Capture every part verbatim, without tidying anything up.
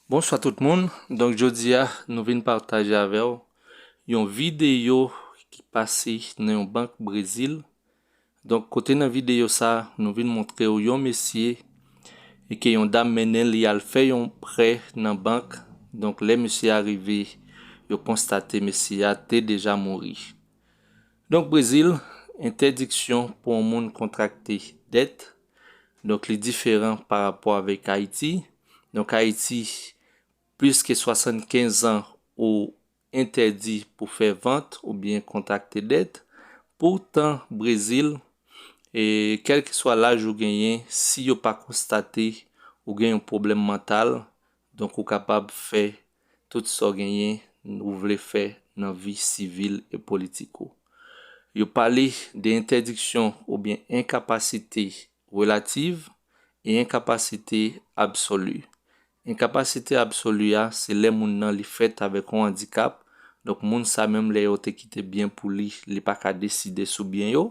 Bonswa tout moun. Donk, jodi a, nou vin pataje avè w yon videyo ki pase nan yon bank Brezil. Donk, kote nan videyo sa, nou vin montre w yon mesye e ke yon dam mennen li al fè yon prè nan bank. Donk, lè mesye a rive, yo konstate mesye a te deja mouri. Donk, Brezil, entèdiksyon pou yon moun kontrakte dèt. Donk, li diferan pa rapò avèk Ayiti. Donk, Ayiti, plis ke swasannkenz an ou entèdi pou fè vant oubyen kontrakte dèt. Poutan, Brezil, e kèlkeswa laj ou genyen, si yo pa konstate ou gen yon pwoblèm mantal, donk ou kapab fè tout sa w genyen, ou vle fè nan vi sivil e politik ou. Yo pale de entèdiksyon oubyen enkapasite relativ e enkapasite absoli. Enkapasite absoli a, se lè moun nan li fèt avèk yon andikap. Donk, moun sa menm lè yo te kite byen pou li, li pa ka deside sou byen yo.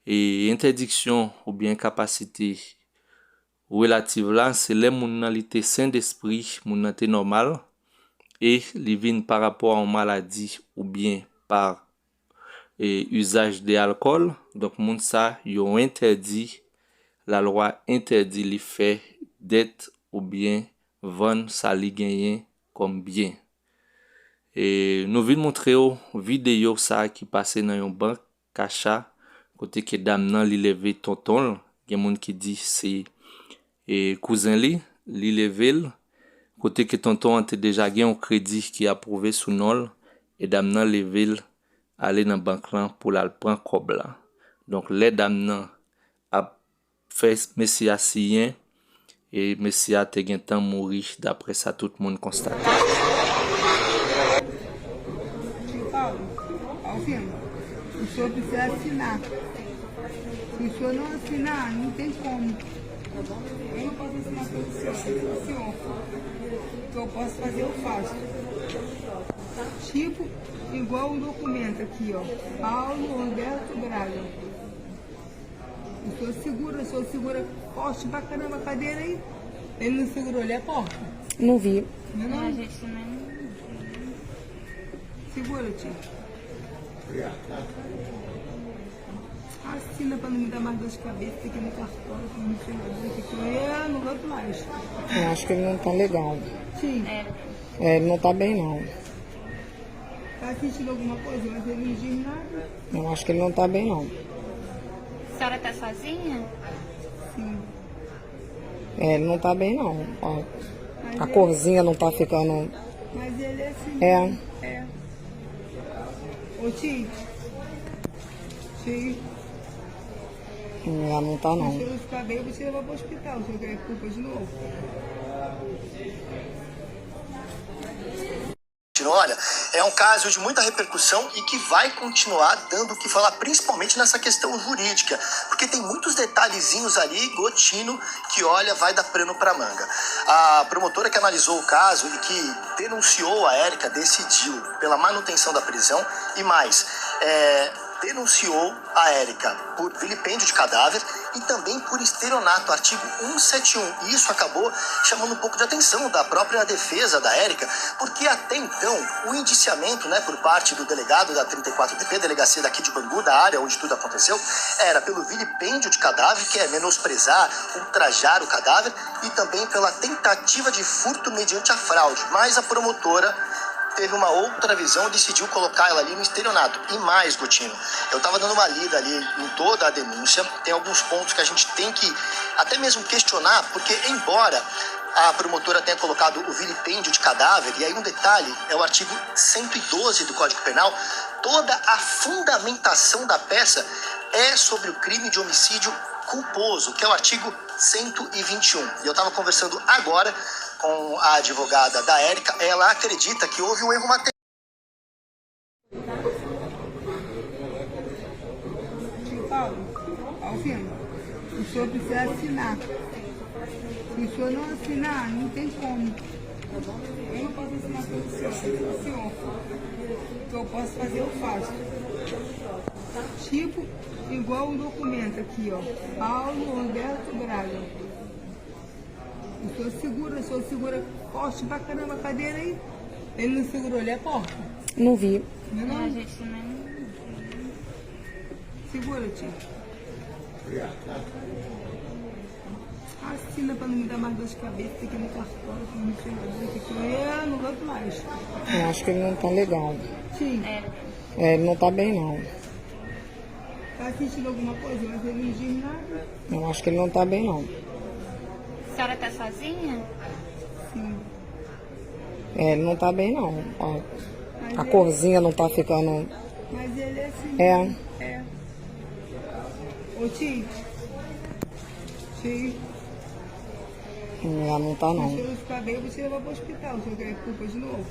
E entèdiksyon oubyen enkapasite relativ la, se lè moun nan li te sen despri, moun nan te nòmal, e li vin pa rapò a yon maladi oubyen pa, e, izaj de alkòl. Donk, moun sa, yo entèdi, lalwa entèdi li fè dèt oubyen vann sa li genyen kòm byen. E nou vin montre w videyo sa ki pase nan yon bank Kacha, kote ke dam nan li leve tonton l, gen moun ki di se, e, kouzen li, li leve l, kote ke tonton an te deja gen yon kredi ki apwouve sou non l, e dam nan leve l ale nan bank lan pou l al pran kòb la. Donk, lè dam nan ap fè mesye a siyen, e mesye a te gentan mouri, daprè sa tout moun konstate. Ao fim, o senhor precisa assinar. Se o senhor não assinar, não tem como. Eu não posso assinar pelo senhor, pelo senhor. O que eu posso fazer, eu faço. Tipo, igual o documento aqui, ó. Paulo Roberto Braga. O senhor segura, o senhor segura forte pra caramba a cadeira aí. Ele não segurou ali a porta? Não vi. Não, não? A gente também não. Segura, tio. Assina pra não me dar mais dor de cabeça, tem que ir no cartório, tem que ir no senador, tem que ir, eu não aguento mais. Eu acho que ele não tá legal. Sim. É, ele não tá bem, não. Tá sentindo alguma coisa, mas ele não diz nada. Eu acho que ele não tá bem, não. A senhora tá sozinha? Sim. É, ele não tá bem, não. Ó, a corzinha não tá ficando. Mas ele é assim. É. É. Ô, Ti. Ti. Não, não tá, não. Se eu ficar bem, você leva pro hospital. Você quer culpa de novo? Olha, é um caso de muita repercussão e que vai continuar dando o que falar, principalmente nessa questão jurídica, porque tem muitos detalhezinhos ali, Gotino, que olha, vai dar pano para manga. A promotora que analisou o caso e que denunciou a Érica decidiu pela manutenção da prisão e mais, é, denunciou a Érica por vilipêndio de cadáver e também por estelionato, artigo cento e setenta e um. E isso acabou chamando um pouco de atenção da própria defesa da Érica, porque até então o indiciamento, né, por parte do delegado da trinta e quatro D P, delegacia daqui de Bangu, da área onde tudo aconteceu, era pelo vilipêndio de cadáver, que é menosprezar, ultrajar o cadáver, e também pela tentativa de furto mediante a fraude. Mas a promotora teve uma outra visão e decidiu colocar ela ali no estelionato. E mais, Gotino, eu estava dando uma lida ali em toda a denúncia, tem alguns pontos que a gente tem que até mesmo questionar, porque embora a promotora tenha colocado o vilipêndio de cadáver, e aí um detalhe, é o artigo cento e doze do Código Penal, toda a fundamentação da peça é sobre o crime de homicídio culposo, que é o artigo cento e vinte e um. E eu estava conversando agora com a advogada da Érica, ela acredita que houve um erro material. Tio Paulo, ao fim, o senhor precisa assinar. Se o senhor não assinar, não tem como. Eu não posso assinar pelo senhor, pelo senhor. O que eu posso fazer, eu faço. Tipo, igual o documento aqui, ó. Paulo Roberto Braga. O senhor segura, o senhor segura forte pra caramba a cadeira aí. Ele não segurou ali a porta. Não vi. Não é não? A gente também não. Segura, tio. Assina pra não me dar mais dor de cabeça, tem que ir no cartório, tem que ir no cartório, tem que ir no outro mais. Eu acho que ele não tá legal. Tio, É. É, ele não tá bem, não. Tá sentindo alguma coisa? Mas ele não diz nada. Eu acho que ele não tá bem, não. A senhora tá sozinha? Sim. É, ele não tá bem, não. Ó, a corzinha não tá ficando. Mas ele é assim. É. É. Ô, tio. Tio. Ela não tá, Se não. você não ficar bem, você leva pro hospital. Você quer culpa de novo?